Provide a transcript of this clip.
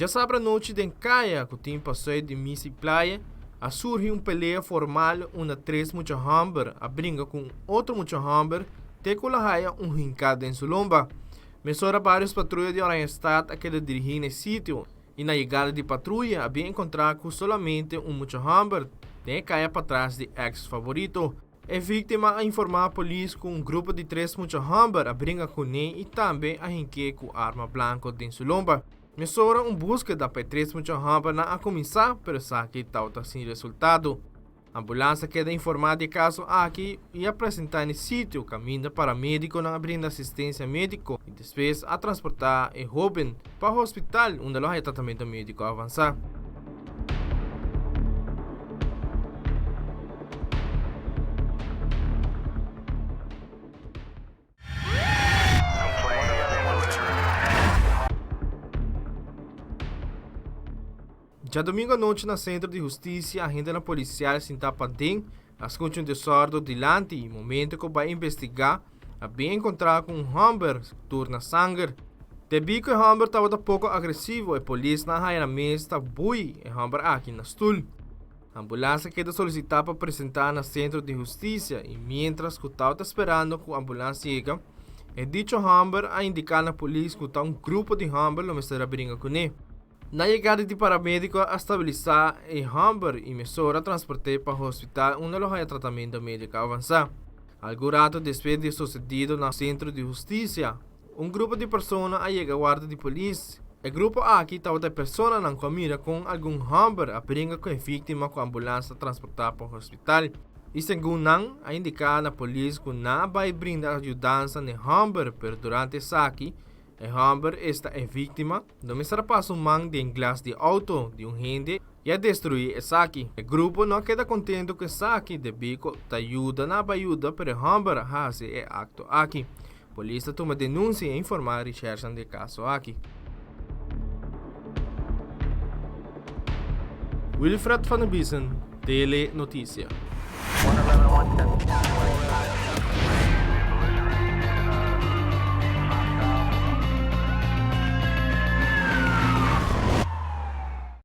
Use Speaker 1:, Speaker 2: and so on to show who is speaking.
Speaker 1: Djasabra anochi den kaya ku tin pasùit di Misi Playa a surgi un pelea formal unda tres mucha hòmber a bringa ku un otro mucha hòmber te ku lo haya un hinká den su lomba. Mesora vários patruya di Oranjestad a keda dirigí na e sitio i na yegada di patruya a bin enkontrá ku solamente un mucha hòmber den e kaya patras di Ex Favorito. E víktima a informá polis ku un grupo di tres mucha hòmber a bringa kuné i tambe a hink'é ku arma blanko den su lomba. Mesora un búskeda pa e tres mucha hòmbernan a kuminsá, pero esaki tabata sin resultado. Ambulans a keda informá di e kaso aki i a presentá na e sitio kaminda paramédikonan a brinda asistensia médiko i despues a transportá e hóben pa hospital unda lo haya tratamentu médiko avansá. Djadomingo anochi na Sentro di Hustisia agentenan polisial sintá paden a skucha un desordo dilanti i momento ku bai investigá a bin enkontrá ku un hòmber tur na sanger. Debí ku e hòmber tabata poko agresivo e polisnan a haña na mes ta bui e hòmber aki na stul. Ambulans a keda solisitá pa presentá na Sentro di Hustisia i miéntras ku tabata sperando ku ambulans yega, e dicho hòmber a indiká na polis ku ta un grupo di hòmber lo mester a bringa kuné. Na yegada di paramédiko a stabilisá e hòmber i mesora a transport'é pa hospital unda lo haña tratamentu médiko avansá. Algun ratu despues di e sosedido na Sentro di Hustisia, un grupo di persona a yega warda di polis. E grupo aki tabata e personanan ku a mira kon algun hòmber a bringa ku e víktima ku ambulans a transportá pa hospital. I segun nan a indiká na polis ku nan a bai brinda yudansa n'e hòmber pero durante esaki E hòmber esta e víktima no mester a pasa un man den glas di outo di un hende i a destruí esaki. E grupo no a keda kontentu ku esaki debí ku ta yuda na bai yuda pero e hòmber a hasi e akto aki. Polis ta tuma denunsia i informá rishèrsnan di e kaso aki. Wilfred van der Biesen, Tele Noticia.